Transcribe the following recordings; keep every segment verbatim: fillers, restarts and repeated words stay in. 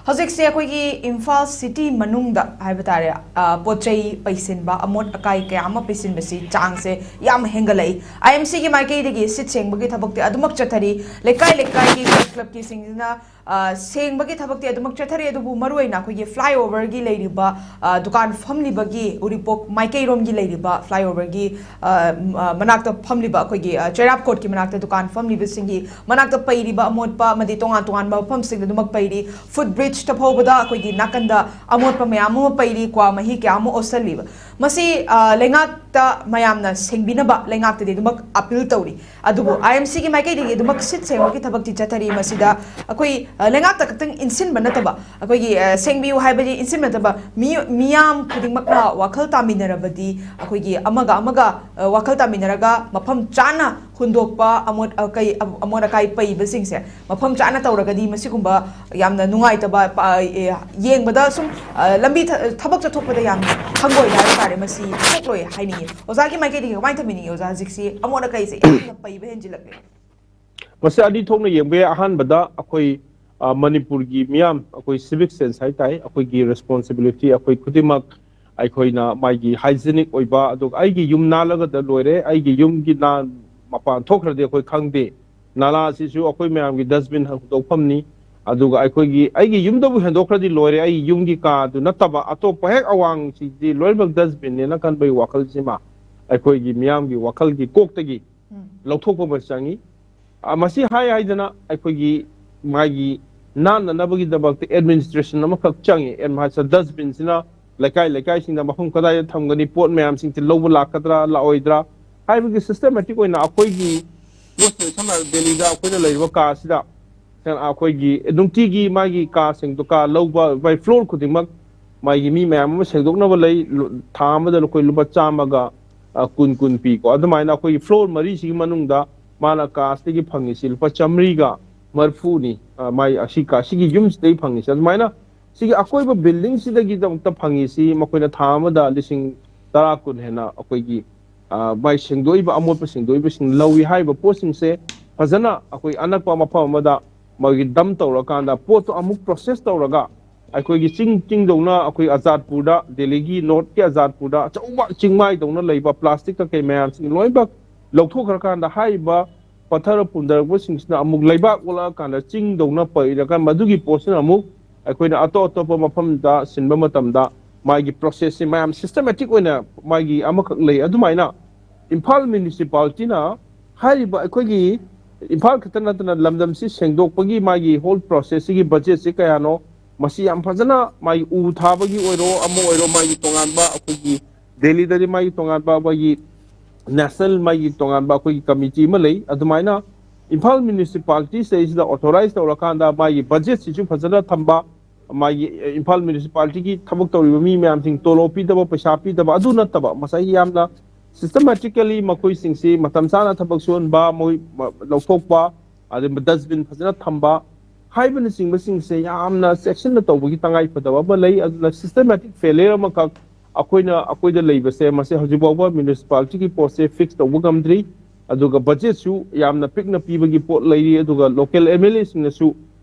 ꯍꯧꯖꯤꯛꯁꯦ ꯑꯩꯈꯣꯏꯒꯤ ꯏꯝꯐꯥꯜ ꯁꯤꯇꯤ ꯃꯅꯨꯡꯗ ꯍꯥꯏꯕ ꯇꯥꯔꯦ, ꯑ, ꯄꯣꯠ ꯆꯩ ꯄꯩꯁꯤꯟꯕ, ꯑꯃꯣꯠ ꯑꯀꯥꯏ ꯀꯌꯥ ꯑꯃ ꯄꯩꯁꯤꯟꯕꯁꯤ ꯆꯥꯡꯁꯦ ꯌꯥꯝ ꯍꯦꯟꯒꯠꯂꯛꯏ꯫ ꯑꯥꯏ ꯑꯦꯝ ꯁꯤꯒꯤ ꯃꯥꯏꯀꯩꯗꯒꯤ ꯁꯤꯠ ꯁꯦꯡꯕꯒꯤ ꯊꯕꯛꯇꯤ ꯑꯗꯨꯃꯛ ꯆꯠꯊꯔꯤ꯫ ꯂꯩꯀꯥꯏ ꯂꯩꯀꯥꯏꯒꯤ ꯀ꯭ꯂꯕ ꯀ꯭ꯂꯕꯀꯤ ꯁꯤꯡꯁꯤꯅ, ꯑ, ꯁꯦꯡꯕꯒꯤ ꯊꯕꯛꯇꯤ ꯑꯗꯨꯃꯛ ꯆꯠꯊꯔꯤ, ꯑꯗꯨꯕꯨ ꯃꯔꯨꯑꯣꯏꯅ ꯑꯩꯈꯣꯏꯒꯤ ꯐ꯭ꯂꯥꯏꯑꯣꯚꯔꯒꯤ ꯂꯩꯔꯤꯕ, ꯑ, ꯗꯨꯀꯥꯟ ꯐꯝꯂꯤꯕꯒꯤ, ꯎꯔꯤꯄꯣꯛ ꯃꯥꯏꯀꯩꯔꯣꯝꯒꯤ ꯂꯩꯔꯤꯕ ꯐ꯭ꯂꯥꯏꯑꯣꯚꯔꯒꯤ, ꯑ, ꯃ-, ꯑ, ꯃꯅꯥꯛꯇ ꯐꯝꯂꯤꯕ, ꯑꯩꯈꯣꯏꯒꯤ, ꯑ, ꯆꯩꯔꯥꯞ ꯀꯣꯔꯠꯀꯤ ꯃꯅꯥꯛꯇ ꯗꯨꯀꯥꯟ ꯐꯝꯂꯤꯕꯁꯤꯡꯒꯤ ꯃꯅꯥꯛꯇ ꯄꯩꯔꯤꯕ ꯑꯃꯣꯠꯄ ꯑꯃꯗꯤ ꯇꯣꯉꯥꯟ ꯇꯣꯉꯥꯟꯕ ꯃꯐꯝꯁꯤꯡꯗ ꯑꯗꯨꯃꯛ ꯄꯩꯔꯤ꯫ ꯐꯨꯠ ꯕ꯭ꯔꯤꯖꯇ ꯐꯥꯎꯕꯗ ꯑꯩꯈꯣꯏꯒꯤ ꯅꯥꯀꯟꯗ ꯑꯃꯣꯠꯄ ꯃꯌꯥꯝ ꯑꯃ ꯄꯩꯔꯤ, ꯀ꯭ꯋꯥ ꯃꯍꯤ ꯀꯌꯥ ꯑꯃ ꯑꯣꯠꯁꯜꯂꯤꯕ꯫ ꯃꯁꯤ, ꯑ, ꯂꯩꯉꯥꯛꯇ ꯃꯌꯥꯝꯅ ꯁꯦꯡꯕꯤꯅꯕ ꯂꯩꯉꯥꯛꯇꯗꯤ ꯑꯗꯨꯃꯛ ꯑꯄꯤꯜ ꯇꯧꯔꯤ꯫ ꯑꯗꯨꯕꯨ ꯑꯥꯏ ꯑꯦꯝ ꯁꯤꯒꯤ ꯃꯥꯏꯀꯩꯗꯒꯤ ꯑꯗꯨꯃꯛ ꯁꯤꯠ ꯁꯦꯡꯕꯒꯤ ꯊꯕꯛꯇꯤ ꯆꯠꯊꯔꯤ꯫ ꯃꯁꯤꯗ ꯑꯩꯈꯣꯏ, ꯑ, ꯂꯩꯉꯥꯛꯇ ꯈꯛꯇꯪ ꯏꯟꯁꯤꯟꯕ ꯅꯠꯇꯕ, ꯑꯩꯈꯣꯏꯒꯤ, ꯑ, ꯁꯦꯡꯕꯤꯌꯨ ꯍꯥꯏꯕꯗꯤ ꯏꯟꯁꯤꯟꯕ ꯅꯠꯇꯕ, ꯃꯤ-, ꯃꯤꯌꯥꯝ ꯈꯨꯗꯤꯡꯃꯛꯅ ꯋꯥꯈꯜ ꯇꯥꯃꯤꯟꯅꯔꯕꯗꯤ, ꯑꯩꯈꯣꯏꯒꯤ ꯑꯃꯒ ꯑꯃꯒ, ꯑ, ꯋꯥꯈꯜ ꯇꯥꯃꯤꯟꯅꯔꯒ ꯃꯐꯝ ꯆꯥꯅ ꯍꯨꯟꯗꯣꯛꯄ, ꯑꯃꯣꯠ ꯑꯀꯥꯏ, ꯑꯃꯣꯠ ꯑꯀꯥꯏ ꯄꯩꯕꯁꯤꯡꯁꯦ ꯃꯐꯝ ꯆꯥꯅ ꯇꯧꯔꯒꯗꯤ ꯃꯁꯤꯒꯨꯝꯕ ꯌꯥꯝꯅ ꯅꯨꯡꯉꯥꯏꯇꯕ, ꯄ-, ꯑꯦ, ꯌꯦꯡꯕꯗ ꯁꯨꯝ, ꯑ, ꯂꯝꯕꯤ ꯊ-, ꯊꯕꯛ ꯆꯠꯊꯣꯛꯄꯗ ꯌꯥꯝ ꯍꯪꯒꯣꯏꯕ ꯍꯥꯏꯕ ꯇꯥꯔꯦ, ꯃꯁꯤ ꯊꯣꯛꯂꯣꯏ ꯍꯥꯏꯅꯤꯡꯉꯤ꯫ ꯑꯣꯖꯥꯒꯤ ꯃꯥꯏꯀꯩꯗꯒꯤ ꯀꯃꯥꯏꯅ ꯊꯝꯕꯤꯅꯤꯡꯉꯤ? ꯑꯣꯖꯥ, ꯍꯧꯖꯤꯛꯁꯤ ꯑꯃꯣꯠ ꯑꯀꯥꯏꯁꯦ ꯌꯥꯝꯅ ꯄꯩꯕ ꯍꯦꯟꯖꯤꯜꯂꯛꯂꯦ꯫ ꯃꯁꯤ ꯑꯅꯤ ꯊꯣꯛꯅ ꯌꯦꯡꯕ ꯌꯥꯏ꯫ ꯑꯍꯥꯟꯕꯗ ꯑꯩꯈꯣꯏ, ꯑ, ꯃꯅꯤꯄꯨꯔꯒꯤ ꯃꯤꯌꯥꯝ, ꯑꯩꯈꯣꯏ ꯁꯤꯚꯤꯛ ꯁꯦꯟꯁ ꯍꯥꯏ ꯇꯥꯏ, ꯑꯩꯈꯣꯏꯒꯤ ꯔꯦꯁꯄꯣꯟꯁꯤꯕꯤꯂꯤꯇꯤ, ꯑꯩꯈꯣꯏ ꯈꯨꯗꯤꯡꯃꯛ ꯑꯩꯈꯣꯏꯅ ꯃꯥꯒꯤ ꯍꯥꯏꯖꯤꯅꯤꯛ ꯑꯣꯏꯕ, ꯑꯗꯨꯒ ꯑꯩꯒꯤ ꯌꯨꯝ ꯅꯥꯜꯂꯒꯗ ꯂꯣꯏꯔꯦ, ꯑꯩꯒꯤ ꯌꯨꯝꯒꯤ ꯅꯥꯟ-, ꯃꯄꯥꯟ ꯊꯣꯛꯈ꯭ꯔꯗꯤ ꯑꯩꯈꯣꯏ ꯈꯪꯗꯦ꯫ ꯅꯥꯂꯥ ꯑꯁꯤꯁꯨ ꯑꯩꯈꯣꯏ ꯃꯌꯥꯝꯒꯤ ꯗꯁꯕꯤꯟ ꯍꯨꯟꯗꯣꯛꯐꯝꯅꯤ꯫ ꯑꯗꯨꯒ ꯑꯩꯈꯣꯏꯒꯤ, ꯑꯩꯒꯤ ꯌꯨꯝꯗꯕꯨ ꯍꯦꯟꯗꯣꯛꯈ꯭ꯔꯗꯤ ꯂꯣꯏꯔꯦ, ꯑꯩꯒꯤ ꯌꯨꯝꯒꯤ ꯀꯥꯗꯨ ꯅꯠꯇꯕ ꯑꯇꯣꯞꯄ ꯍꯦꯛ ꯑꯋꯥꯡꯁꯤꯗꯤ ꯂꯣꯏꯅꯃꯛ ꯗꯁꯕꯤꯟꯅꯦꯅ ꯈꯟꯕꯒꯤ ꯋꯥꯈꯜꯁꯤꯃ ꯑꯩꯈꯣꯏꯒꯤ ꯃꯤꯌꯥꯝꯒꯤ ꯋꯥꯈꯜꯒꯤ ꯀꯣꯛꯇꯒꯤ ꯂꯧꯊꯣꯛꯄ ꯑꯃ ꯆꯪꯉꯤ꯫ ꯑ, ꯃꯁꯤ ꯍꯥꯏ ꯍꯥꯏꯗꯅ ꯑꯩꯈꯣꯏꯒꯤ ꯃꯥꯒꯤ ꯅꯥꯟꯅꯅꯕꯒꯤꯗꯃꯛꯇ ꯑꯦꯗꯃꯤꯅꯤꯁꯇ꯭ꯔꯦꯁꯟ ꯑꯃꯈꯛ ꯆꯪꯉꯤ꯫ ꯑꯦꯝ-, ꯍꯥꯏ-, ꯗꯁꯕꯤꯟꯁꯤꯅ ꯂꯩꯀꯥꯏ ꯂꯩꯀꯥꯏꯁꯤꯡꯗ ꯃꯐꯝ ꯀꯗꯥꯏꯗ ꯊꯝꯒꯅꯤ, ꯄꯣꯠ ꯃꯌꯥꯝꯁꯤꯡꯁꯤ ꯂꯧꯕ ꯂꯥꯛꯀꯗ꯭ꯔꯥ ꯂꯥꯛꯑꯣꯏꯗ꯭ꯔꯥ ꯍꯥꯏꯕꯒꯤ ꯁꯤꯁꯇꯦꯃꯦꯇꯤꯛ ꯑꯣꯏꯅ ꯑꯩꯈꯣꯏꯒꯤ ꯄꯣꯠꯁꯦ, ꯁꯝꯅ ꯍꯥꯏꯔꯕꯗ ꯗꯦꯜꯂꯤꯗ ꯑꯩꯈꯣꯏꯅ ꯂꯩꯔꯤꯕ ꯀꯥ ꯑꯁꯤꯗ ꯑꯩꯈꯣꯏꯒꯤ ꯅꯨꯡꯇꯤꯒꯤ ꯃꯥꯒꯤ ꯀꯥꯁꯤꯡꯗꯣ, ꯀꯥ ꯂꯧꯕ ꯃꯥꯏ ꯐ꯭ꯂꯣꯔ ꯈꯨꯗꯤꯡꯃꯛ ꯃꯥꯒꯤ ꯃꯤ ꯃꯌꯥꯝ ꯑꯃ ꯁꯦꯡꯗꯣꯛꯅꯕ ꯂꯩ꯫ ꯂꯨ-, ꯊꯥ ꯑꯃꯗ ꯑꯩꯈꯣꯏ ꯂꯨꯄꯥ ꯆꯥꯝꯃꯒ, ꯑ, ꯀꯨꯟ ꯀꯨꯟ ꯄꯤꯀꯣ꯫ ꯑꯗꯨꯃꯥꯏꯅ ꯑꯩꯈꯣꯏꯒꯤ ꯐ꯭ꯂꯣꯔ ꯃꯔꯤꯁꯤꯒꯤ ꯃꯅꯨꯡꯗ ꯃꯥꯅ ꯀꯥ ꯑꯁꯤꯗꯒꯤ ꯐꯪꯉꯤꯁꯤ ꯂꯨꯄꯥ ꯆꯥꯝꯃꯔꯤꯒ ꯃꯔꯤꯐꯨꯅꯤ꯫ ꯑ, ꯃꯥꯏ ꯑꯁꯤ ꯀꯥ, ꯁꯤꯒꯤ ꯌꯨꯝꯁꯤꯗꯒꯤ ꯐꯪꯉꯤꯁꯦ꯫ ꯑꯗꯨꯃꯥꯏꯅ ꯁꯤꯒꯤ ꯑꯀꯣꯏꯕ ꯕꯤꯜꯗꯤꯡꯁꯤꯗꯒꯤꯗꯃꯛꯇ ꯐꯪꯉꯤꯁꯤ ꯃꯈꯣꯏꯅ ꯊꯥ ꯑꯃꯗ ꯂꯤꯁꯤꯡ ꯇꯔꯥ ꯀꯨꯟ ꯍꯦꯟꯅ ꯑꯩꯈꯣꯏꯒꯤ, ꯑ, ꯃꯥꯏ ꯁꯦꯡꯗꯣꯛꯏꯕ, ꯑꯃꯣꯠꯄ ꯁꯦꯡꯗꯣꯛꯏꯕꯁꯤꯡ ꯂꯧꯏ꯫ ꯍꯥꯏꯔꯤꯕ ꯄꯣꯠꯁꯤꯡꯁꯦ ꯐꯖꯅ ꯑꯩꯈꯣꯏ ꯑꯅꯛꯄ ꯃꯐꯝ ꯑꯃꯗ ꯃꯣꯏꯒꯤ ꯗꯝ ꯇꯧꯔꯀꯥꯟꯗ ꯄꯣꯠꯇꯣ ꯑꯃꯨꯛ ꯄ꯭ꯔꯣꯁꯦꯁ ꯇꯧꯔꯒ ꯑꯩꯈꯣꯏꯒꯤ ꯆꯤꯡ ꯆꯤꯡꯗꯧꯅ ꯑꯩꯈꯣꯏ ꯑꯖꯥꯠꯄꯨꯔꯗ, ꯗꯦꯜꯂꯤꯒꯤ ꯅꯣꯔꯠꯀꯤ ꯑꯖꯥꯠꯄꯨꯔꯗ ꯑꯆꯧꯕ ꯆꯤꯡꯃꯥꯏꯗꯧꯅ ꯂꯩꯕ ꯄ꯭ꯂꯥꯁꯇꯤꯛ ꯀꯩꯀꯩ ꯃꯌꯥꯝꯁꯤꯡ ꯂꯣꯏꯅꯃꯛ ꯂꯧꯊꯣꯛꯈ꯭ꯔꯀꯥꯟꯗ ꯍꯥꯏꯔꯤꯕ ꯄꯠꯊꯔ ꯄꯨꯝꯊꯔꯛꯄꯁꯤꯡꯁꯤꯅ ꯑꯃꯨꯛ ꯂꯩꯕꯥꯛ ꯑꯣꯜꯂꯛꯑꯀꯥꯟꯗ ꯆꯤꯡꯗꯧꯅ ꯄꯩꯔꯒ ꯃꯗꯨꯒꯤ ꯄꯣꯠꯁꯤꯅ ꯑꯃꯨꯛ ꯑꯩꯈꯣꯏꯅ ꯑꯇꯣꯞ ꯑꯇꯣꯞꯄ ꯃꯐꯝꯗ ꯁꯤꯟꯕ ꯃꯇꯝꯗ ꯃꯥꯒꯤ ꯄ꯭ꯔꯣꯁꯦꯁꯁꯦ ꯃꯌꯥꯝ ꯁꯤꯁꯇꯃꯦꯇꯤꯛ ꯑꯣꯏꯅ ꯃꯥꯒꯤ ꯑꯃꯈꯛ ꯂꯩ꯫ ꯑꯗꯨꯃꯥꯏꯅ ꯏꯝꯐꯥꯜ ꯃ꯭ꯌꯨꯅꯤꯁꯤꯄꯥꯂꯤꯇꯤꯅ ꯍꯥꯏꯔꯤꯕ ꯑꯩꯈꯣꯏꯒꯤ ꯏꯝꯐꯥꯜ ꯈꯛꯇ ꯅꯠꯇꯅ ꯂꯝꯗꯝꯁꯤ ꯁꯦꯡꯗꯣꯛꯄꯒꯤ ꯃꯥꯒꯤ ꯍꯣꯜ ꯄ꯭ꯔꯣꯁꯦꯁꯁꯤꯒꯤ ꯕꯖꯦꯠꯁꯤ ꯀꯌꯥꯅꯣ, ꯃꯁꯤ ꯌꯥꯝ ꯐꯖꯅ ꯃꯥꯒꯤ ꯎ ꯊꯥꯕꯒꯤ ꯑꯣꯏꯔꯣ, ꯑꯃ ꯑꯣꯏꯔꯣ, ꯃꯥꯒꯤ ꯇꯣꯉꯥꯟꯕ ꯑꯩꯈꯣꯏꯒꯤ ꯗꯦꯜꯂꯤꯗꯗꯤ ꯃꯥꯒꯤ ꯇꯣꯉꯥꯟꯕ ꯑꯩꯈꯣꯏꯒꯤ ꯅꯦꯁꯅꯦꯜ ꯃꯥꯒꯤ ꯇꯣꯉꯥꯟꯕ ꯑꯩꯈꯣꯏꯒꯤ ꯀꯃꯤꯇꯤ ꯑꯃ ꯂꯩ꯫ ꯑꯗꯨꯃꯥꯏꯅ ꯏꯝꯐꯥꯜ ꯃ꯭ꯌꯨꯅꯤꯁꯤꯄꯥꯂꯤꯇꯤꯁꯤꯗꯩꯁꯤꯗ ꯑꯣꯊꯣꯔꯥꯏꯁ ꯇꯧꯔꯀꯥꯟꯗ ꯃꯥꯒꯤ ꯕꯖꯦꯠꯁꯤꯁꯨ ꯐꯖꯅ ꯊꯝꯕ, ꯃꯥꯒꯤ, ꯑ, ꯏꯝꯐꯥꯜ ꯃ꯭ꯌꯨꯅꯤꯁꯤꯄꯥꯂꯤꯇꯤꯒꯤ ꯊꯕꯛ ꯇꯧꯔꯤꯕ ꯃꯤ ꯃꯌꯥꯝꯁꯤꯡ ꯇꯣꯂꯣꯞ ꯄꯤꯗꯕ, ꯄꯩꯁꯥ ꯄꯤꯗꯕ, ꯑꯗꯨ ꯅꯠꯇꯕ ꯉꯁꯥꯏꯒꯤ ꯌꯥꯝꯅ ꯁꯤꯁꯇꯃꯦꯇꯤꯀꯦꯂꯤ ꯃꯈꯣꯏꯁꯤꯡꯁꯤ ꯃꯇꯝ ꯆꯥꯅ ꯊꯕꯛ ꯁꯨꯍꯟꯕ, ꯃꯣꯏ ꯃ-, ꯂꯧꯊꯣꯛꯄ, ꯑꯗꯩ ꯗꯁꯕꯤꯟ ꯐꯖꯅ ꯊꯝꯕ ꯍꯥꯏꯕꯅꯆꯤꯡꯕꯁꯤꯡꯁꯦ ꯌꯥꯝꯅ ꯆꯦꯛꯁꯤꯟꯅ ꯇꯧꯕꯒꯤ ꯇꯉꯥꯏ ꯐꯗꯕ ꯑꯃ ꯂꯩ꯫ ꯑꯗꯨꯅ ꯁꯤꯁꯇꯃꯦꯇꯤꯛ ꯐꯦꯂꯤꯌꯔ ꯑꯃꯈꯛ ꯑꯩꯈꯣꯏꯅ ꯑꯩꯈꯣꯏꯗ ꯂꯩꯕꯁꯦ, ꯃꯁꯤ ꯍꯧꯖꯤꯛ ꯐꯥꯎꯕ ꯃ꯭ꯌꯨꯅꯤꯁꯤꯄꯥꯂꯤꯇꯤꯒꯤ ꯄꯣꯠꯁꯦ ꯐꯤꯛꯁ ꯇꯧꯕ ꯉꯝꯗ꯭ꯔꯤ꯫ ꯑꯗꯨꯒ ꯕꯖꯦꯠꯁꯨ ꯌꯥꯝꯅ ꯄꯤꯛꯅ ꯄꯤꯕꯒꯤ ꯄꯣꯠ ꯂꯩꯔꯤ꯫ ꯑꯗꯨꯒ ꯂꯣꯀꯦꯜ ꯑꯦꯝ ꯑꯦꯜ ꯑꯦꯁꯤꯡꯅꯁꯨ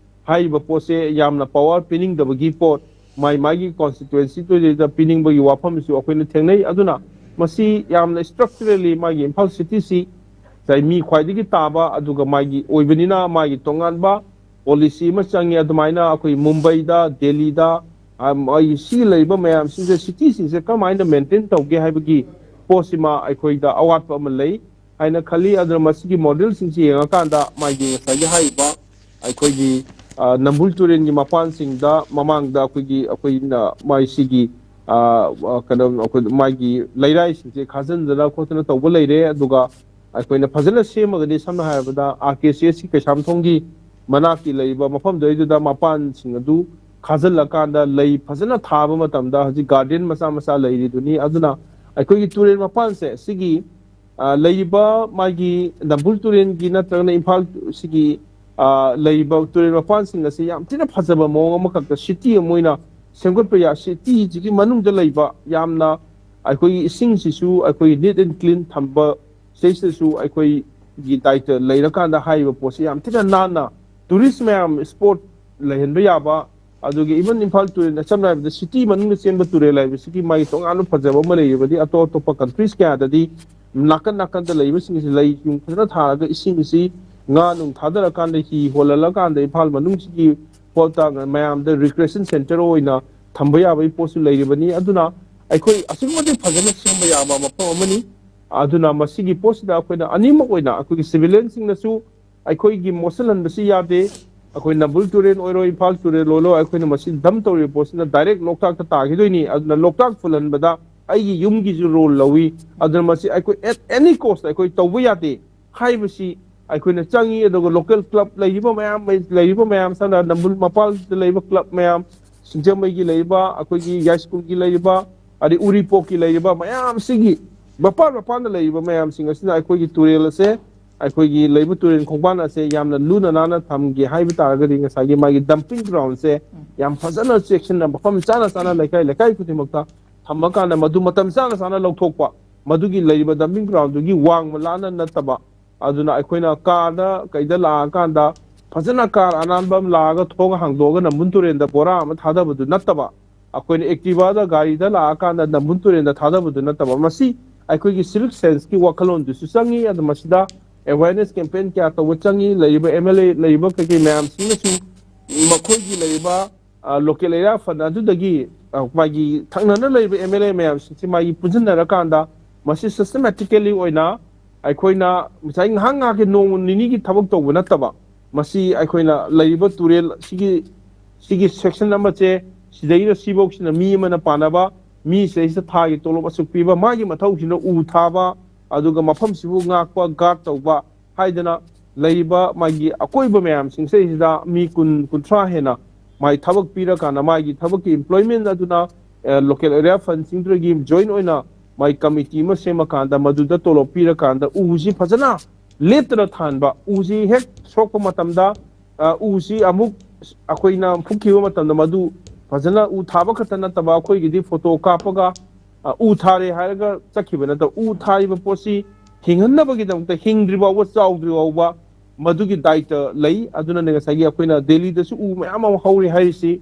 ꯍꯥꯏꯔꯤꯕ ꯄꯣꯠꯁꯦ ꯌꯥꯝꯅ ꯄꯋꯥꯔ ꯄꯤꯅꯤꯡꯗꯕꯒꯤ ꯄꯣꯠ, ꯃꯥꯏ ꯃꯥꯒꯤ ꯀꯣꯟꯁꯇꯤꯇ꯭ꯋꯦꯟꯁꯤꯗꯨꯗ ꯄꯤꯅꯤꯡꯕꯒꯤ ꯋꯥꯐꯝꯁꯨ ꯑꯩꯈꯣꯏꯅ ꯊꯦꯡꯅꯩ꯫ ꯑꯗꯨꯅ ꯃꯁꯤ ꯌꯥꯝꯅ ꯏꯁꯇ꯭ꯔꯛꯆꯔꯦꯜꯂꯤ ꯃꯥꯒꯤ ꯏꯝꯐꯥꯜ ꯁꯤꯇꯤꯁꯤ ꯉꯁꯥꯏ ꯃꯤ ꯈ꯭ꯋꯥꯏꯗꯒꯤ ꯇꯥꯕ, ꯑꯗꯨꯒ ꯃꯥꯒꯤ ꯑꯣꯏꯕꯅꯤꯅ ꯃꯥꯒꯤ ꯇꯣꯉꯥꯟꯕ ꯄꯣꯂꯤꯁꯤ ꯑꯃ ꯆꯪꯉꯤ꯫ ꯑꯗꯨꯃꯥꯏꯅ ꯑꯩꯈꯣꯏ ꯃꯨꯝꯕꯩꯗ, ꯗꯦꯜꯂꯤꯗ, ꯑ, ꯑꯩ ꯁꯤ ꯂꯩꯔꯤꯕ ꯃꯌꯥꯝꯁꯤꯡꯁꯦ, ꯁꯤꯇꯤꯁꯤꯡꯁꯦ ꯀꯃꯥꯏꯅ ꯃꯦꯟꯇꯦꯟ ꯇꯧꯒꯦ ꯍꯥꯏꯕꯒꯤ ꯄꯣꯠꯁꯤꯃ ꯑꯩꯈꯣꯏꯗ ꯑꯋꯥꯠꯄ ꯑꯃ ꯂꯩ ꯍꯥꯏꯅ ꯈꯜꯂꯤ꯫ ꯑꯗꯨꯅ ꯃꯁꯤꯒꯤ ꯃꯣꯗꯦꯜꯁꯤꯡꯁꯤ ꯌꯦꯡꯉꯀꯥꯟꯗ ꯃꯥꯒꯤ ꯉꯁꯥꯏꯒꯤ ꯍꯥꯏꯔꯤꯕ ꯑꯩꯈꯣꯏꯒꯤ, ꯑ, ꯅꯝꯕꯨꯜ ꯇꯨꯔꯦꯜꯒꯤ ꯃꯄꯥꯟꯁꯤꯡꯗ ꯃꯃꯥꯡꯗ ꯑꯩꯈꯣꯏꯒꯤ, ꯑꯩꯈꯣꯏꯅ ꯃꯥꯏꯁꯤꯒꯤ, ꯑ, ꯑ, ꯀꯩꯅꯣ, ꯑꯩꯈꯣꯏ ꯃꯥꯒꯤ ꯂꯩꯔꯥꯏꯁꯤꯡꯁꯦ ꯈꯥꯖꯤꯟꯗꯅ ꯈꯣꯠꯇꯅ ꯇꯧꯕ ꯂꯩꯔꯦ꯫ ꯑꯗꯨꯒ ꯑꯩꯈꯣꯏꯅ ꯐꯖꯅ ꯁꯦꯝꯃꯒꯗꯤ, ꯁꯝꯅ ꯍꯥꯏꯔꯕꯗ, ꯑꯥꯔ ꯀꯦ ꯁꯤ ꯑꯦꯁꯀꯤ ꯀꯩꯁꯥꯝꯊꯣꯡꯒꯤ ꯃꯅꯥꯛꯀꯤ ꯂꯩꯔꯤꯕ ꯃꯐꯝꯗꯩꯗꯨꯗ ꯃꯄꯥꯟꯁꯤꯡ ꯑꯗꯨ ꯈꯥꯖꯤꯜꯂꯀꯥꯟꯗ ꯂꯩ ꯐꯖꯅ ꯊꯥꯕ ꯃꯇꯝꯗ ꯍꯧꯖꯤꯛ ꯒꯥꯔꯗꯦꯟ ꯃꯆꯥ ꯃꯆꯥ ꯂꯩꯔꯤꯗꯨꯅꯤ꯫ ꯑꯗꯨꯅ ꯑꯩꯈꯣꯏꯒꯤ ꯇꯨꯔꯦꯜ ꯃꯄꯥꯟꯁꯦ ꯁꯤꯒꯤ, ꯑ, ꯂꯩꯔꯤꯕ ꯃꯥꯒꯤ ꯅꯝꯕꯨꯜ ꯇꯨꯔꯦꯜꯒꯤ ꯅꯠꯇ꯭ꯔꯒꯅ ꯏꯝꯐꯥꯜ ꯁꯤꯒꯤ, ꯑ, ꯂꯩꯔꯤꯕ ꯇꯨꯔꯦꯜ ꯃꯄꯥꯟꯁꯤꯡ ꯑꯁꯤ ꯌꯥꯝ ꯊꯤꯅ ꯐꯖꯕ ꯃꯑꯣꯡ ꯑꯃꯈꯛꯇ ꯁꯤꯇꯤ ꯑꯃ ꯑꯣꯏꯅ ꯁꯦꯝꯒꯠꯄ ꯌꯥ-, ꯁꯤꯇꯤꯁꯤꯒꯤ ꯃꯅꯨꯡꯗ ꯂꯩꯕ ꯌꯥꯝꯅ ꯑꯩꯈꯣꯏꯒꯤ ꯏꯁꯤꯡꯁꯤꯁꯨ ꯑꯩꯈꯣꯏꯒꯤ ꯅꯤꯠ ꯑꯦꯟ ꯀ꯭ꯂꯤꯟ ꯊꯝꯕ, ꯁꯤꯗꯩꯁꯤꯗꯁꯨ ꯑꯩꯈꯣꯏꯒꯤ ꯗꯥꯏꯇ ꯂꯩꯔꯀꯥꯟꯗ ꯍꯥꯏꯔꯤꯕ ꯄꯣꯠꯁꯤ ꯌꯥꯝ ꯊꯤꯅ ꯅꯥꯟꯅ ꯇꯨꯔꯤꯁ ꯃꯌꯥꯝ ꯁ꯭ꯄꯣꯠ ꯂꯩꯍꯟꯕ ꯌꯥꯕ, ꯑꯗꯨꯒ ꯏꯚꯟ ꯏꯝꯐꯥꯜ ꯇꯨꯔꯦꯜ, ꯁꯝꯅ ꯍꯥꯏꯔꯕꯗ ꯁꯤꯇꯤ ꯃꯅꯨꯡꯗ ꯆꯦꯟꯕ ꯇꯨꯔꯦꯜ ꯍꯥꯏꯕꯁꯤꯒꯤ ꯃꯥꯒꯤ ꯇꯣꯉꯥꯟꯕ ꯐꯖꯕ ꯑꯃ ꯂꯩꯔꯤꯕꯗꯤ ꯑꯇꯣꯞ ꯑꯇꯣꯞꯄ ꯀꯟꯇ꯭ꯔꯤꯁ ꯀꯌꯥꯗꯗꯤ ꯅꯥꯀꯟ ꯅꯥꯀꯟꯗ ꯂꯩꯕꯁꯤꯡꯁꯤ ꯂꯩ ꯅꯨꯡ ꯐꯖꯅ ꯊꯥꯔꯒ ꯏꯁꯤꯡꯁꯤ ꯉꯥ ꯅꯨꯡ ꯊꯥꯗꯔꯀꯥꯟꯗ ꯍꯤ ꯍꯣꯜꯍꯜꯂꯀꯥꯟꯗ ꯏꯝꯐꯥꯜ ꯃꯅꯨꯡꯁꯤꯒꯤ ꯍꯣꯜꯇ ꯃꯌꯥꯝꯗ ꯔꯤꯀ꯭ꯔꯦꯁꯟ ꯁꯦꯟꯇꯔ ꯑꯣꯏꯅ ꯊꯝꯕ ꯌꯥꯕꯒꯤ ꯄꯣꯠꯁꯨ ꯂꯩꯔꯤꯕꯅꯤ꯫ ꯑꯗꯨꯅ ꯑꯩꯈꯣꯏ ꯑꯁꯨꯛꯀꯤ ꯃꯇꯤꯛ ꯐꯖꯅ ꯁꯦꯝꯕ ꯌꯥꯕ ꯃꯐꯝ ꯑꯃꯅꯤ꯫ ꯑꯗꯨꯅ ꯃꯁꯤꯒꯤ ꯄꯣꯠꯁꯤꯗ ꯑꯩꯈꯣꯏꯅ ꯑꯅꯤꯃꯛ ꯑꯣꯏꯅ ꯑꯩꯈꯣꯏꯒꯤ ꯁꯤꯚꯤꯂꯤꯌꯟꯁꯤꯡꯅꯁꯨ ꯑꯩꯈꯣꯏꯒꯤ ꯃꯣꯠꯁꯤꯜꯍꯟꯕꯁꯤ ꯌꯥꯗꯦ꯫ ꯑꯩꯈꯣꯏ ꯅꯝꯕꯨꯜ ꯇꯨꯔꯦꯜ ꯑꯣꯏꯔꯣ, ꯏꯝꯐꯥꯜ ꯇꯨꯔꯦꯜ ꯑꯣꯏꯔꯣ, ꯑꯩꯈꯣꯏꯅ ꯃꯁꯤ ꯗꯝ ꯇꯧꯔꯤꯕ ꯄꯣꯠꯁꯤꯅ ꯗꯥꯏꯔꯦꯛ ꯂꯣꯛꯇꯥꯛꯇ ꯇꯥꯈꯤꯗꯣꯏꯅꯤ꯫ ꯑꯗꯨꯅ ꯂꯣꯛꯇꯥꯛ ꯐꯨꯜꯍꯟꯕꯗ ꯑꯩꯒꯤ ꯌꯨꯝꯒꯤꯁꯨ ꯔꯣꯜ ꯂꯧꯏ꯫ ꯑꯗꯨꯅ ꯃꯁꯤ ꯑꯩꯈꯣꯏ at any cost ꯑꯩꯈꯣꯏ ꯇꯧꯕ ꯌꯥꯗꯦ ꯍꯥꯏꯕꯁꯤ ꯑꯩꯈꯣꯏꯅ ꯆꯪꯉꯤ꯫ ꯑꯗꯨꯒ ꯂꯣꯀꯦꯜ ꯀ꯭ꯂꯕ ꯂꯩꯔꯤꯕ ꯃꯌꯥꯝ, ꯂꯩꯔꯤꯕ ꯃꯌꯥꯝ, ꯁꯝꯅ ꯍꯥꯏꯔꯕꯗ ꯅꯝꯕꯨꯜ ꯃꯄꯥꯜꯗ ꯂꯩꯕ ꯀ꯭ꯂꯕ ꯃꯌꯥꯝ, ꯁꯤꯡꯖꯃꯩꯒꯤ ꯂꯩꯔꯤꯕ, ꯑꯩꯈꯣꯏꯒꯤ ꯌꯥꯏꯁ꯭ꯀꯨꯜꯒꯤ ꯂꯩꯔꯤꯕ, ꯑꯗꯩ ꯎꯔꯤꯄꯣꯛꯀꯤ ꯂꯩꯔꯤꯕ ꯃꯌꯥꯝꯁꯤꯒꯤ ꯃꯄꯥꯟ ꯃꯄꯥꯟꯗ ꯂꯩꯔꯤꯕ ꯃꯌꯥꯝꯁꯤꯡ ꯑꯁꯤꯅ ꯑꯩꯈꯣꯏꯒꯤ ꯇꯨꯔꯦꯜ ꯑꯁꯦ, ꯑꯩꯈꯣꯏꯒꯤ ꯂꯩꯕ ꯇꯨꯔꯦꯜ ꯈꯣꯡꯕꯥꯟ ꯑꯁꯦ ꯌꯥꯝꯅ ꯂꯨꯅ ꯅꯥꯟꯅ ꯊꯝꯒꯦ ꯍꯥꯏꯕ ꯇꯥꯔꯒꯗꯤ ꯉꯁꯥꯏꯒꯤ ꯃꯥꯒꯤ ꯗꯝꯄꯤꯡ ꯒ꯭ꯔꯥꯎꯟꯁꯦ ꯌꯥꯝ ꯐꯖꯅ ꯆꯦꯛꯁꯤꯟꯅ ꯃꯐꯝ ꯆꯥꯅ ꯆꯥꯅ ꯂꯩꯀꯥꯏ ꯂꯩꯀꯥꯏ ꯈꯨꯗꯤꯡꯃꯛꯇ ꯊꯝꯃꯀꯥꯟꯗ ꯃꯗꯨ ꯃꯇꯝ ꯆꯥꯅ ꯆꯥꯅ ꯂꯧꯊꯣꯛꯄ, ꯃꯗꯨꯒꯤ ꯂꯩꯔꯤꯕ ꯗꯝꯄꯤꯡ ꯒ꯭ꯔꯥꯎꯟꯗꯨꯒꯤ ꯋꯥꯡꯃ ꯂꯥꯟꯅ ꯅꯠꯇꯕ, ꯑꯗꯨꯅ ꯑꯩꯈꯣꯏꯅ ꯀꯥꯔꯗ ꯀꯩꯗ ꯂꯥꯛꯑꯀꯥꯟꯗ ꯐꯖꯅ ꯀꯥꯔ ꯑꯅꯥꯟꯕ ꯑꯃ ꯂꯥꯛꯑꯒ ꯊꯣꯡ ꯍꯥꯡꯗꯣꯛꯑꯒ ꯅꯝꯕꯨꯜ ꯇꯨꯔꯦꯜꯗ ꯕꯣꯔꯥ ꯑꯃ ꯊꯥꯗꯕꯗꯨ ꯅꯠꯇꯕ, ꯑꯩꯈꯣꯏꯅ ꯑꯦꯛꯇꯤꯚꯥꯗ ꯒꯥꯔꯤꯗ ꯂꯥꯛꯑꯀꯥꯟꯗ ꯅꯝꯕꯨꯜ ꯇꯨꯔꯦꯜꯗ ꯊꯥꯗꯕꯗꯨ ꯅꯠꯇꯕ, ꯃꯁꯤ ꯑꯩꯈꯣꯏꯒꯤ ꯁꯤꯚꯤꯛ ꯁꯦꯟꯁꯀꯤ ꯋꯥꯈꯜꯂꯣꯟꯗꯨꯁꯨ ꯆꯪꯉꯤ꯫ ꯑꯗꯨ ꯃꯁꯤꯗ ꯑꯦꯋꯦꯔꯅꯦꯁ ꯀꯦꯝꯄꯦꯟ ꯀꯌꯥ ꯇꯧꯕ ꯆꯪꯉꯤ꯫ ꯂꯩꯔꯤꯕ ꯑꯦꯝ ꯑꯦꯜ ꯑꯦ ꯂꯩꯔꯤꯕ ꯀꯩꯀꯩ ꯃꯌꯥꯝꯁꯤꯡꯅꯁꯨ ꯃꯈꯣꯏꯒꯤ ꯂꯩꯔꯤꯕ ꯂꯣꯀꯦꯜ ꯑꯦꯔꯤꯌꯥ ꯐꯟ ꯑꯗꯨꯗꯒꯤ ꯑ, ꯃꯥꯒꯤ ꯊꯪꯅꯅ ꯂꯩꯔꯤꯕ ꯑꯦꯝ ꯑꯦꯜ ꯑꯦ ꯃꯌꯥꯝꯁꯤꯡꯁꯤ ꯃꯥꯒꯤ ꯄꯨꯟꯁꯤꯟꯅꯔꯀꯥꯟꯗ ꯃꯁꯤ ꯁꯤꯁꯇꯦꯃꯦꯇꯤꯀꯦꯂꯤ ꯑꯣꯏꯅ ꯑꯩꯈꯣꯏꯅ ꯉꯁꯥꯏ ꯉꯥꯏꯍꯥꯛ ꯉꯥꯏꯍꯥꯛꯀꯤ ꯅꯣꯡ ꯅꯤꯅꯤꯒꯤ ꯊꯕꯛ ꯇꯧꯕ ꯅꯠꯇꯕ, ꯃꯁꯤ ꯑꯩꯈꯣꯏꯅ ꯂꯩꯔꯤꯕ ꯇꯨꯔꯦꯜ ꯁꯤꯒꯤ, ꯁꯤꯒꯤ ꯁꯦꯛꯁꯟ ꯑꯃꯁꯦ ꯁꯤꯗꯩꯅ ꯁꯤꯐꯧꯁꯤꯅ ꯃꯤ ꯑꯃꯅ ꯄꯥꯟꯅꯕ, ꯃꯤ ꯁꯤꯗꯩꯁꯤꯗ ꯊꯥꯒꯤ ꯇꯣꯂꯣꯞ ꯑꯁꯨꯛ ꯄꯤꯕ, ꯃꯥꯒꯤ ꯃꯊꯧꯁꯤꯅ ꯎ ꯊꯥꯕ, ꯑꯗꯨꯒ ꯃꯐꯝꯁꯤꯕꯨ ꯉꯥꯛꯄ, ꯒꯥꯔꯗ ꯇꯧꯕ ꯍꯥꯏꯗꯅ ꯂꯩꯔꯤꯕ ꯃꯥꯒꯤ ꯑꯀꯣꯏꯕ ꯃꯌꯥꯝꯁꯤꯡꯁꯤꯗꯩꯁꯤꯗ ꯃꯤ ꯀꯨꯟ, ꯀꯨꯟꯊ꯭ꯔꯥ ꯍꯦꯟꯅ ꯃꯥꯒꯤ ꯊꯕꯛ ꯄꯤꯔꯀꯥꯟꯗ ꯃꯥꯒꯤ ꯊꯕꯛꯀꯤ ꯑꯦꯝꯄ꯭ꯂꯣꯏꯃꯦꯟ ꯑꯗꯨꯅ ꯂꯣꯀꯦꯜ ꯑꯦꯔꯤꯌꯥ ꯐꯟꯁꯤꯡꯗꯨꯗꯒꯤ ꯖꯣꯏꯟ ꯑꯣꯏꯅ ꯃꯥꯒꯤ ꯀꯃꯤꯇꯤ ꯑꯃ ꯁꯦꯝꯃꯀꯥꯟꯗ ꯃꯗꯨꯗ ꯇꯣꯂꯣꯞ ꯄꯤꯔꯀꯥꯟꯗ ꯎꯁꯤ ꯐꯖꯅ ꯂꯦꯞꯇꯅ ꯊꯥꯟꯕ, ꯎꯁꯤ ꯍꯦꯛ ꯁꯣꯛꯄ ꯃꯇꯝꯗ ꯑ, ꯎꯁꯤ ꯑꯃꯨꯛ ꯑꯩꯈꯣꯏꯅ ꯐꯨꯛꯈꯤꯕ ꯃꯇꯝꯗ ꯃꯗꯨ ꯐꯖꯅ ꯎ ꯊꯥꯕ ꯈꯛꯇ ꯅꯠꯇꯕ ꯑꯩꯈꯣꯏꯒꯤꯗꯤ ꯐꯣꯇꯣ ꯀꯥꯞꯄꯒ ꯑ, ꯎ ꯊꯥꯔꯦ ꯍꯥꯏꯔꯒ ꯆꯠꯈꯤꯕ ꯅꯠꯇꯕ ꯎ ꯊꯥꯔꯤꯕ ꯄꯣꯠꯁꯤ ꯍꯤꯡꯍꯟꯅꯕꯒꯤꯗꯃꯛꯇ ꯍꯤꯡꯗ꯭ꯔꯤ ꯐꯥꯎꯕ ꯆꯥꯎꯗ꯭ꯔꯤ ꯐꯥꯎꯕ ꯃꯗꯨꯒꯤ ꯗꯥꯏꯇ ꯂꯩ꯫ ꯑꯗꯨꯅꯅꯦ ꯉꯁꯥꯏꯒꯤ ꯑꯩꯈꯣꯏꯅ ꯗꯦꯜꯂꯤꯗꯁꯨ ꯎ ꯃꯌꯥꯝ ꯑꯃ ꯍꯧꯔꯤ ꯍꯥꯏꯔꯤꯁꯤ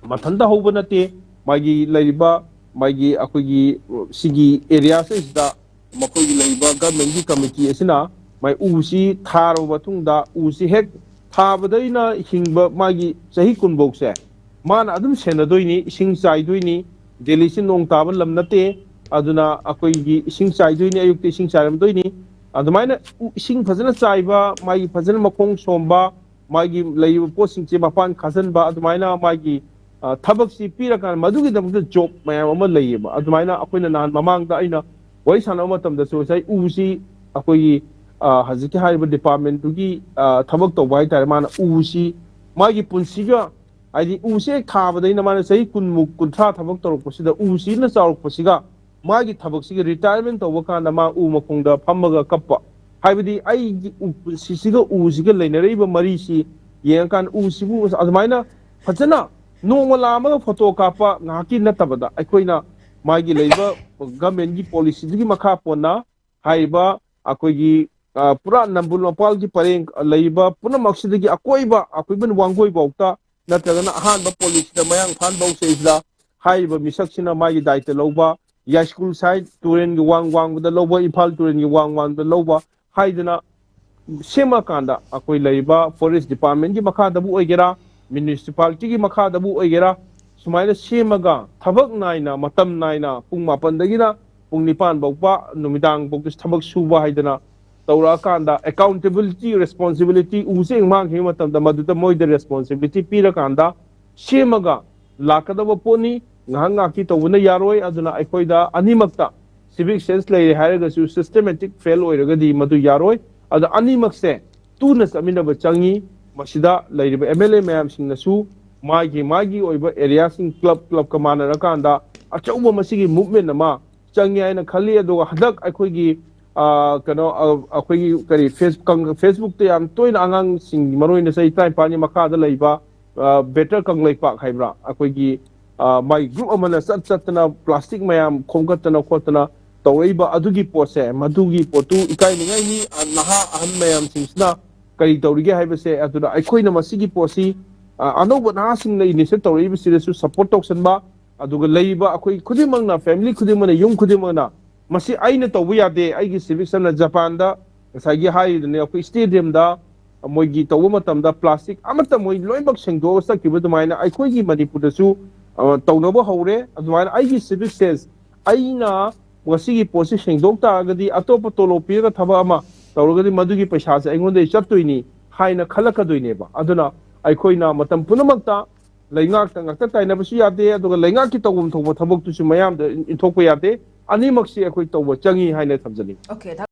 ꯃꯊꯟꯇ ꯍꯧꯕ ꯅꯠꯇꯦ꯫ ꯃꯥꯒꯤ ꯂꯩꯔꯤꯕ, ꯃꯥꯒꯤ ꯑꯩꯈꯣꯏꯒꯤ ꯁꯤꯒꯤ ꯑꯦꯔꯤꯌꯥꯁꯤꯗ ꯃꯈꯣꯏꯒꯤ ꯂꯩꯔꯤꯕ ꯒꯚꯔꯟꯃꯦꯟꯒꯤ ꯀꯃꯤꯇꯤ ꯑꯁꯤꯅ ꯃꯥꯏ ꯎꯁꯤ ꯊꯥꯔꯕ ꯃꯇꯨꯡꯗ, ꯎꯁꯤ ꯍꯦꯛ ꯊꯥꯕꯗꯩꯅ ꯍꯤꯡꯕ ꯃꯥꯒꯤ ꯆꯍꯤ ꯀꯨꯟꯐꯧꯁꯦ ꯃꯥꯅ ꯑꯗꯨꯝ ꯁꯦꯟꯅꯗꯣꯏꯅꯤ, ꯏꯁꯤꯡ ꯆꯥꯏꯗꯣꯏꯅꯤ꯫ ꯗꯦꯜꯂꯤꯁꯤ ꯅꯣꯡ ꯇꯥꯕ ꯂꯝ ꯅꯠꯇꯦ, ꯑꯗꯨꯅ ꯑꯩꯈꯣꯏꯒꯤ ꯏꯁꯤꯡ ꯆꯥꯏꯗꯣꯏꯅꯤ, ꯑꯌꯨꯛꯇ ꯏꯁꯤꯡ ꯆꯥꯏꯔꯝꯗꯣꯏꯅꯤ꯫ ꯑꯗꯨꯃꯥꯏꯅ ꯎ-, ꯏꯁꯤꯡ ꯐꯖꯅ ꯆꯥꯏꯕ, ꯃꯥꯒꯤ ꯐꯖꯅ ꯃꯈꯣꯡ ꯁꯣꯝꯕ, ꯃꯥꯒꯤ ꯂꯩꯔꯤꯕ ꯄꯣꯠꯁꯤꯡꯁꯦ ꯃꯄꯥꯟ ꯈꯥꯖꯤꯟꯕ, ꯑꯗꯨꯃꯥꯏꯅ ꯃꯥꯒꯤ, ꯑ, ꯊꯕꯛꯁꯤ ꯄꯤꯔꯀꯥꯟꯗ ꯃꯗꯨꯒꯤꯗꯃꯛꯇ ꯖꯣꯕ ꯃꯌꯥꯝ ꯑꯃ ꯂꯩꯌꯦꯕ꯫ ꯑꯗꯨꯃꯥꯏꯅ ꯑꯩꯈꯣꯏꯅ ꯅꯍꯥꯟ ꯃꯃꯥꯡꯗ ꯑꯩꯅ ꯋꯥꯔꯤ ꯁꯥꯟꯅꯕ ꯃꯇꯝꯗꯁꯨ ꯉꯁꯥꯏ ꯎꯁꯤ ꯑꯩꯈꯣꯏꯒꯤ, ꯑ, ꯍꯧꯖꯤꯛꯀꯤ ꯍꯥꯏꯔꯤꯕ ꯗꯤꯄꯥꯔꯠꯃꯦꯟꯗꯨꯒꯤ, ꯑ, ꯊꯕꯛ ꯇꯧꯕ ꯍꯥꯏꯇꯥꯔꯦ, ꯃꯥꯅ ꯎꯁꯤ ꯃꯥꯒꯤ ꯄꯨꯟꯁꯤꯒ, ꯍꯥꯏꯗꯤ ꯎꯁꯦ ꯍꯦꯛ ꯊꯥꯕꯗꯩꯅ ꯃꯥꯅ ꯆꯍꯤ ꯀꯨꯟꯃꯨꯛ, ꯀꯨꯟꯊ꯭ꯔꯥ ꯊꯕꯛ ꯇꯧꯔꯛꯄꯁꯤꯗ ꯎꯁꯤꯅ ꯆꯥꯎꯔꯛꯄꯁꯤꯒ ꯃꯥꯒꯤ ꯊꯕꯛꯁꯤꯒꯤ ꯔꯤꯇꯥꯌꯔꯃꯦꯟ ꯇꯧꯕ ꯀꯥꯟꯗ ꯃꯥ ꯎ ꯃꯈꯣꯡꯗ ꯐꯝꯃꯒ ꯀꯞꯄ, ꯍꯥꯏꯕꯗꯤ ꯑꯩꯒꯤ ꯎ ꯄꯨꯟꯁꯤꯁꯤꯒ ꯎꯁꯤꯒ ꯂꯩꯅꯔꯛꯏꯕ ꯃꯔꯤꯁꯤ ꯌꯦꯡꯉꯀꯥꯟꯗ ꯎꯁꯤꯕꯨ ꯑꯗꯨꯃꯥꯏꯅ ꯐꯖꯅ ꯅꯣꯡꯃ ꯂꯥꯛꯑꯝꯃꯒ ꯐꯣꯇꯣ ꯀꯥꯞꯄ ꯉꯥꯏꯍꯥꯛꯀꯤ ꯅꯠꯇꯕꯗ ꯑꯩꯈꯣꯏꯅ ꯃꯥꯒꯤ ꯂꯩꯕ ꯒꯚꯔꯟꯃꯦꯟꯒꯤ ꯄꯣꯂꯤꯁꯤꯗꯨꯒꯤ ꯃꯈꯥ ꯄꯣꯟꯅ ꯍꯥꯏꯔꯤꯕ ꯑꯩꯈꯣꯏꯒꯤ, ꯑ, ꯄꯨꯔꯥ ꯅꯝꯕꯨꯜ ꯃꯄꯥꯜꯒꯤ ꯄꯔꯦꯡ ꯂꯩꯔꯤꯕ ꯄꯨꯝꯅꯃꯛꯁꯤꯗꯒꯤ ꯑꯀꯣꯏꯕ ꯑꯩꯈꯣꯏꯕꯨ ꯋꯥꯡꯒꯣꯏꯐꯥꯎꯇ ꯅꯠꯇ꯭ꯔꯒꯅ ꯑꯍꯥꯟꯕ ꯄꯣꯂꯤꯁꯤꯗ ꯃꯌꯥꯡ ꯏꯝꯐꯥꯜ ꯐꯧ ꯁꯤꯗꯩꯁꯤꯗ ꯍꯥꯏꯔꯤꯕ ꯃꯤꯁꯛꯁꯤꯅ ꯃꯥꯒꯤ ꯗꯥꯏꯇ ꯂꯧꯕ, ꯌꯥꯏꯁ꯭ꯀꯨꯜ ꯁꯥꯏꯠ ꯇꯨꯔꯦꯟꯒꯤ ꯋꯥꯡ ꯋꯥꯡꯕꯗ ꯂꯧꯕ, ꯏꯝꯐꯥꯜ ꯇꯨꯔꯦꯟꯒꯤ ꯋꯥꯡ ꯋꯥꯡꯕꯗ ꯂꯧꯕ ꯍꯥꯏꯗꯅ ꯁꯦꯝꯃꯀꯥꯟꯗ ꯑꯩꯈꯣꯏ ꯂꯩꯔꯤꯕ ꯐꯣꯔꯦꯁ ꯗꯤꯄꯥꯔꯠꯃꯦꯟꯒꯤ ꯃꯈꯥꯗꯕꯨ ꯑꯣꯏꯒꯦꯔꯥ, ꯃ꯭ꯌꯨꯅꯤꯁꯤꯄꯥꯂꯤꯇꯤꯒꯤ ꯃꯈꯥꯗꯕꯨ ꯑꯣꯏꯒꯦꯔꯥ, ꯁꯨꯃꯥꯏꯅ ꯁꯦꯝꯃꯒ ꯊꯕꯛ ꯅꯥꯏꯅ, ꯃꯇꯝ ꯅꯥꯏꯅ ꯄꯨꯡ ꯃꯥꯄꯟꯗꯒꯤꯅ ꯄꯨꯡ ꯅꯤꯄꯥꯟ ꯐꯥꯎꯕ ꯅꯨꯃꯤꯗꯥꯡ ꯐꯥꯎꯕ ꯊꯕꯛ ꯁꯨꯕ ꯍꯥꯏꯗꯅ ꯇꯧꯔꯛꯑꯀꯥꯟꯗ ꯑꯦꯀꯥꯎꯟꯇꯦꯕꯤꯂꯤꯇꯤ, ꯔꯦꯁꯄꯣꯟꯁꯤꯕꯤꯂꯤꯇꯤ ꯎ ꯆꯦꯡ ꯃꯥꯡꯈꯤꯕ ꯃꯇꯝꯗ ꯃꯗꯨꯗ ꯃꯣꯏꯗ ꯔꯦꯁꯄꯣꯟꯁꯤꯕꯤꯂꯤꯇꯤ ꯄꯤꯔꯀꯥꯟꯗ ꯁꯦꯝꯃꯒ ꯂꯥꯛꯀꯗꯕ ꯄꯣꯠꯅꯤ꯫ ꯉꯥꯏꯍꯥꯛ ꯉꯥꯏꯍꯥꯛꯀꯤ ꯇꯧꯕꯅ ꯌꯥꯔꯣꯏ꯫ ꯑꯗꯨꯅ ꯑꯩꯈꯣꯏꯗ ꯑꯅꯤꯃꯛꯇ ꯁꯤꯚꯤꯛ ꯁꯦꯟꯁ ꯂꯩꯔꯦ ꯍꯥꯏꯔꯒꯁꯨ ꯁꯤꯁꯇꯦꯃꯦꯇꯤꯛ ꯐꯦꯜ ꯑꯣꯏꯔꯒꯗꯤ ꯃꯗꯨ ꯌꯥꯔꯣꯏ꯫ ꯑꯗ ꯑꯅꯤꯃꯛꯁꯦ ꯇꯨꯅ ꯆꯠꯃꯤꯟꯅꯕ ꯆꯪꯉꯤ꯫ ꯃꯁꯤꯗ ꯂꯩꯔꯤꯕ ꯑꯦꯝ ꯑꯦꯜ ꯑꯦ ꯃꯌꯥꯝꯁꯤꯡꯅꯁꯨ ꯃꯥꯒꯤ ꯃꯥꯒꯤ ꯑꯣꯏꯕ ꯑꯦꯔꯤꯌꯥꯁꯤꯡ ꯀ꯭ꯂꯕ ꯀ꯭ꯂꯕꯀ ꯃꯥꯟꯅꯔꯀꯥꯟꯗ ꯑꯆꯧꯕ ꯃꯁꯤꯒꯤ ꯃꯨꯚꯃꯦꯟ ꯑꯃ ꯆꯪꯉꯦ ꯍꯥꯏꯅ ꯈꯜꯂꯤ꯫ ꯑꯗꯨꯒ ꯍꯟꯗꯛ ꯑꯩꯈꯣꯏꯒꯤ, ꯑ, ꯀꯩꯅꯣ, ꯑ, ꯑꯩꯈꯣꯏꯒꯤ ꯀꯔꯤ ꯐꯦꯁ-, ꯀꯪ-, ꯐꯦꯁꯕꯨꯛꯇ ꯌꯥꯝ ꯇꯣꯏꯅ ꯑꯉꯥꯡꯁꯤꯡ, ꯃꯔꯨꯑꯣꯏꯅ ꯆꯍꯤ ꯇꯔꯥꯅꯤꯄꯥꯟꯒꯤ ꯃꯈꯥꯗ ꯂꯩꯕ, ꯑ, ꯕꯦꯇꯔ ꯀꯪꯂꯩꯄꯥꯛ ꯍꯥꯏꯕ꯭ꯔꯥ, ꯑꯩꯈꯣꯏꯒꯤ, ꯑ, ꯃꯥꯒꯤ ꯒ꯭ꯔꯨꯞ ꯑꯃꯅ ꯆꯠ ꯆꯠꯇꯅ ꯄ꯭ꯂꯥꯁꯇꯤꯛ ꯃꯌꯥꯝ ꯈꯣꯝꯒꯠꯇꯅ ꯈꯣꯠꯇꯅ ꯇꯧꯔꯛꯏꯕ ꯑꯗꯨꯒꯤ ꯄꯣꯠꯁꯦ, ꯃꯗꯨꯒꯤ ꯄꯣꯠꯇꯨ ꯏꯀꯥꯏꯅꯤꯡꯉꯥꯏꯅꯤ꯫ ꯑ, ꯅꯍꯥ ꯑꯍꯟ ꯃꯌꯥꯝꯁꯤꯡꯁꯤꯅ ꯀꯔꯤ ꯇꯧꯔꯤꯒꯦ ꯍꯥꯏꯕꯁꯦ꯫ ꯑꯗꯨꯅ ꯑꯩꯈꯣꯏꯅ ꯃꯁꯤꯒꯤ ꯄꯣꯠꯁꯤ, ꯑ, ꯑꯅꯧꯕ ꯅꯍꯥꯁꯤꯡꯅ initiate ꯇꯧꯔꯛꯏꯕꯁꯤꯗꯁꯨ support ꯇꯧꯁꯟꯕ, ꯑꯗꯨꯒ ꯂꯩꯔꯤꯕ ꯑꯩꯈꯣꯏ ꯈꯨꯗꯤꯡꯃꯛꯅ, family ꯈꯨꯗꯤꯡꯃꯛꯅ, ꯌꯨꯝ ꯈꯨꯗꯤꯡꯃꯛꯅ, "ꯃꯁꯤ ꯑꯩꯅ ꯇꯧꯕ ꯌꯥꯗꯦ, ꯑꯩꯒꯤ civic sense ꯅ", ꯖꯄꯥꯟꯗ ꯉꯁꯥꯏꯒꯤ ꯍꯥꯏꯔꯤꯗꯨꯅꯦ, ꯑꯩꯈꯣꯏ stadium ꯗ ꯃꯣꯏꯒꯤ ꯇꯧꯕ ꯃꯇꯝꯗ plastic ꯑꯃꯠꯇ ꯃꯣꯏ ꯂꯣꯏꯅꯃꯛ ꯁꯦꯡꯗꯣꯛꯑꯒ ꯆꯠꯈꯤꯕ ꯑꯗꯨꯃꯥꯏꯅ ꯑꯩꯈꯣꯏꯒꯤ ꯃꯅꯤꯄꯨꯔꯗꯁꯨ, ꯑ, ꯇꯧꯅꯕ ꯍꯧꯔꯦ꯫ ꯑꯗꯨꯃꯥꯏꯅ ꯑꯩꯒꯤ civic sense, ꯑꯩꯅ ꯉꯁꯤꯒꯤ ꯄꯣꯠꯁꯤ ꯁꯦꯡꯗꯣꯛ ꯇꯥꯔꯒꯗꯤ, ꯑꯇꯣꯞꯄ ꯇꯣꯂꯣꯞ ꯄꯤꯔꯒ ꯊꯕꯛ ꯑꯃ ꯇꯧꯔꯒꯗꯤ ꯃꯗꯨꯒꯤ ꯄꯩꯁꯥꯁꯦ ꯑꯩꯉꯣꯟꯗꯒꯤ ꯆꯠꯇꯣꯏꯅꯤ ꯍꯥꯏꯅ ꯈꯜꯂꯛꯀꯗꯣꯏꯅꯦꯕ꯫ ꯑꯗꯨꯅ ꯑꯩꯈꯣꯏꯅ ꯃꯇꯝ ꯄꯨꯝꯅꯃꯛꯇ ꯂꯩꯉꯥꯛꯇ ꯉꯥꯛꯇ ꯇꯥꯏꯅꯕꯁꯨ ꯌꯥꯗꯦ, ꯑꯗꯨꯒ ꯂꯩꯉꯥꯛꯀꯤ ꯇꯧꯐꯝ ꯊꯣꯛꯄ ꯊꯕꯛꯇꯨꯁꯨ ꯃꯌꯥꯝꯗ ꯏꯟꯊꯣꯛꯄ ꯌꯥꯗꯦ꯫ ꯑꯅꯤꯃꯛꯁꯤ ꯑꯩꯈꯣꯏ ꯇꯧꯕ ꯆꯪꯉꯤ ꯍꯥꯏꯅ ꯊꯝꯖꯅꯤꯡꯉꯤ꯫ Okay,